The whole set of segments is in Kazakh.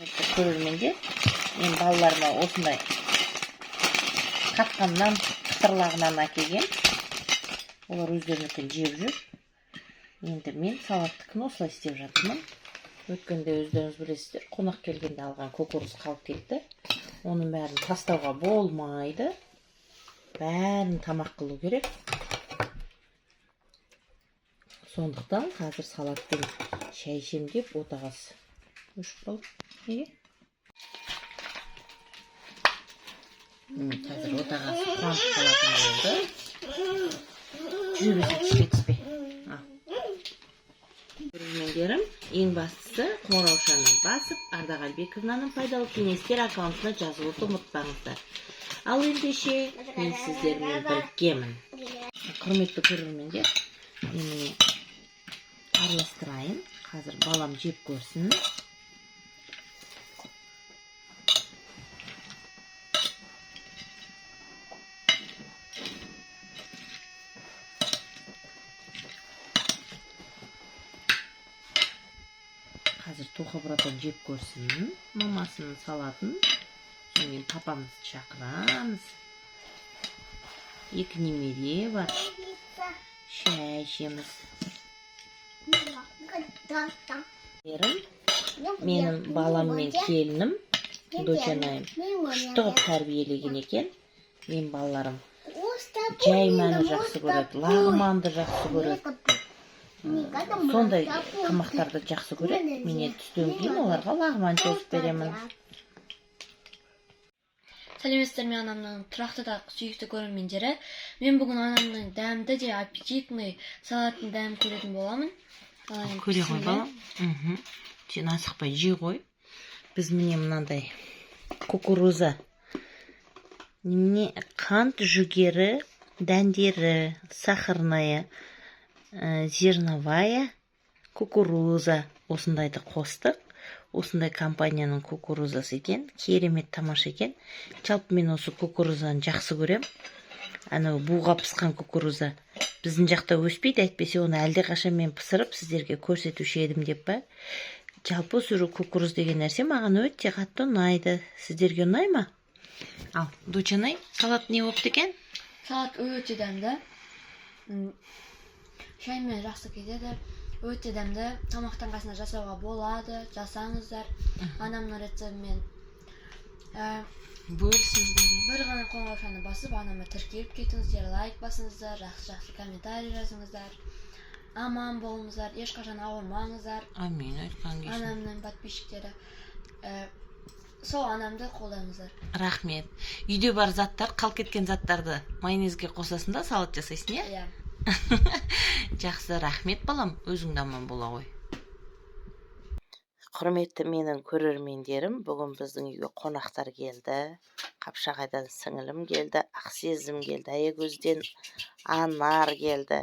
Құрметті көрермендер, мен балаларыма осындай қатқаннан, қытырлағынан әкелген. Олар өздерінікін жеп жүр. Енді мен салаттікін осылай істеп жатырмын. Өткенде өздеріңіз білесіздер, қонақ келгенде алған кукуруз қалып кетті. Оның бәрін тастауға болмайды. Бәрін тамақ қылу керек. Сондықтан қазір салатпен шай ішемін деп отағасы өшіп қалды. Неге? Қазір отағасы қуанып қалатын болды. Жүре берсе түспе, түспе. Ал. Көрермендерім, ең бастысы қоңыраушаны басып, Ардақ Әлбековнаның пайдалы кеңестер аккаунтына жазылуды ұмытпаңыздар. Ал ендеше мен сіздермен біргемін. Құрметті көрермендер, мен міне араластырайын. Қазір балам жеп көрсін. Қазір Тоха братан жеп көрсін мамасының салатын. Содан кейін папамызды шақырамыз. Екі немере бар. Шай ішеміз. Менің балам мен келінім, дочанайым, күшті қылып тәрбиелеген екен. Мен балаларым жайманы жақсы көреді, лағманды жақсы көреді. Сондай тамақтарды жақсы көреді. Мен енді түстен кейін оларға лағман созып беремін. Сәлеметсіздер ме, анамның тұрақты да сүйікті көрермендері. Мен бүгін анамның дәмді де аппетитный салатын дәмін көретін боламын. Ал енді Көре ғой, бісміллә. балам. Сен асықпай жей ғой. Біз міне мынандай кукуруза, немене, қант жүгері дәндері, сахарная, зерновая кукуруза, осындайды қостық. Осындай компанияның кукурузасы екен, керемет тамаша екен. Жалпы мен осы кукурузаны жақсы көрем. Анау буға пысқан кукуруза біздің жақта өспейді, әйтпесе оны әлдеқашан мен пісіріп сіздерге көрсетуші едім деп па. Жалпы осы кукуруз деген нәрсе маған өте қатты ұнайды. Сіздерге ұнай ма? Ал, дочанай, салат не болыпты екен? Салат өте дәмді. Шаймен жақсы кетеді. Өте дәмді. Тамақтың қасына жасауға болады. Жасаңыздар. Анамның рецептімен. Бөлісіңіздер. Бір ғана қоңыраушаны басып, анама тіркеліп кетіңіздер, лайк басыңыздар, жақсы-жақсы комментарий жазыңыздар. Аман болыңыздар, ешқашан ауырмаңыздар. Амин, айтқан кешін. Анамның подписчиктері. Сол анамды қолдаңыздар. Рахмет. Үйде бар заттар, қалып кеткен заттарды майонезге қосасың да салат жасайсың, иә? Иә. Жақсы, рахмет балам, өзің де аман бола ғой. Құрметті менің көрермендерім, бүгін біздің үйге қонақтар келді. Қапшағайдан сіңілім келді, Ақсезім келді, Аягөзден Анар келді.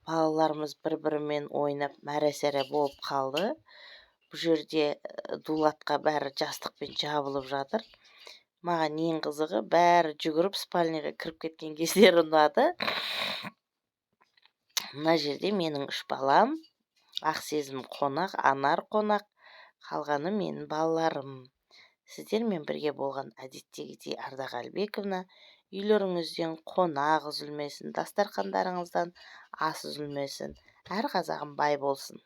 Балаларымыз бір-бірімен ойнап мәре-сәре болып қалды. Бұл жерде Дулатқа бәрі жастықпен жабылып жатыр. Маған ең қызығы, бәрі жүгіріп спальныйға кіріп кеткен кездері ұнады. Мына жерде менің үш балам, Ақсезім қонақ, Анар қонақ, қалғаны менің балаларым. Сіздермен бірге болған әдеттегідей Ардақ Әлбековна. Үйлеріңізден қонақ үзілмесін, дастархандарыңыздан ас үзілмесін, әр қазағым бай болсын.